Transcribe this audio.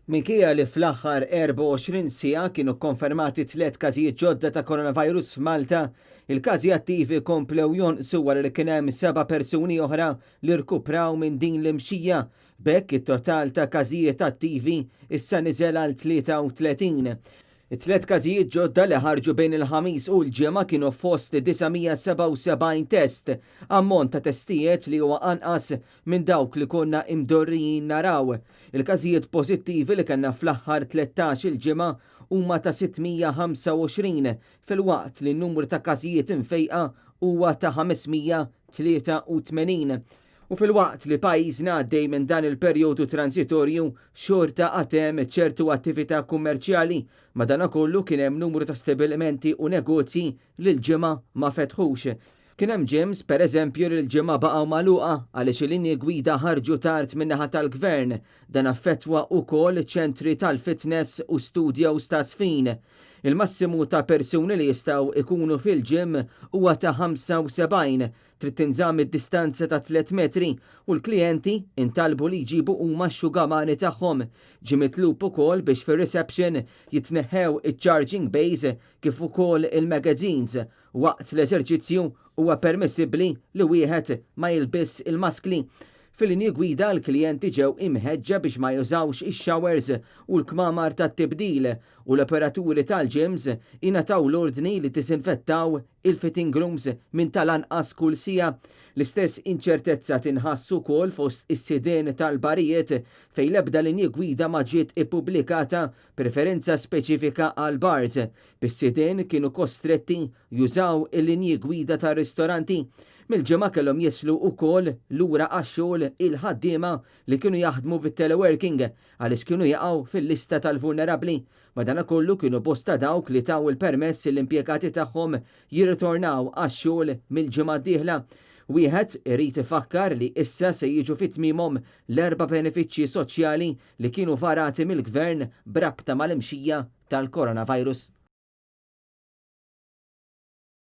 Minkejja li fl-aħħar 24 siegħa kienu kkonfermati tliet każijiet ġodda ta' coronavirus f'Malta, il-każi attivi komplew jonqsu wara li kien hemm seba' persuni oħra li rkupraw minn din l-imxija. B'hekk it-total ta' każijiet attivi issa niżel għal 33. It-tliet każijiet ġodda li ħarġu bejn il-Ħamis u l-Ġimgħa kienu fost 977 test, ammont ta' testijiet li huwa anqas minn dawk li konna imdorrijin naraw. Il-każijiet pożittivi li kellna fl-aħħar 13-il ġimgħa huma ta' 625 filwaqt li n-numru ta' każijiet imfejqa huwa ta' 583. U filwaqt li pajjiżna għaddej minn dan il-perjodu transitorju, xorta għad hemm ċertu attività kummerċjali. Madanakollu kien hemm numru ta' stabilimenti u negozji li l-Ġimgħa ma fetħux. Kien hemm gyms, per eżempju, li l-Ġimgħa baqgħu magħluqa għaliex il-linji gwida ħarġu tard min-naħa tal-Gvern. Dan affettwa wkoll ċentri tal-fitness u studios ta' żfin. Il-massimu ta' persuni li jistgħu jkunu fil-gym huwa ta' 75. Trid tinżamm id-distanza ta' tliet metri u l-klijenti intalbu li jġibu huma x-xugamani tagħhom. Ġie mitlub ukoll biex fir-reception jitneħħew iċ-charging bays kif ukoll il-magazines. Waqt l-eżerċizzju huwa permissibbli li wieħed ma jilbisx il-maskli. Fil-linji gwida l-klijenti ġew imħeġġa biex ma jużawx ix-showers u l-kmamar tat-tibdil u l-operaturi tal-gyms ingħataw l-ordni li jiddiżinfettaw il-fitting rooms minn tal-anqas kull siegħa. L-istess inċertezza tinħass ukoll fost is-sidien tal-barijiet fejn l-ebda linji gwida ma ġiet ippubblikata b'referenza speċifika għal bars. Bis-sidien kienu kostretti jużaw il-linji gwida tar-ristoranti. Mill-Ġimgħa kellhom jaslu wkoll lura għax-xogħol il-ħaddiema li kienu jaħdmu bit-teleworking għaliex kienu jaqgħu fil-lista tal-vulnerabbli. Madanakollu kienu bosta dawk li taw il-permess l-impjegati tagħhom jirritornaw għax-xogħol mill-ġimgħa d-dieħla. Wieħed irid ifakkar li issa se jiġu fi tmiemhom l-erba' benefiċċji soċjali li kienu varati mill-gvern b'rabta mal-imxija tal-coronavirus.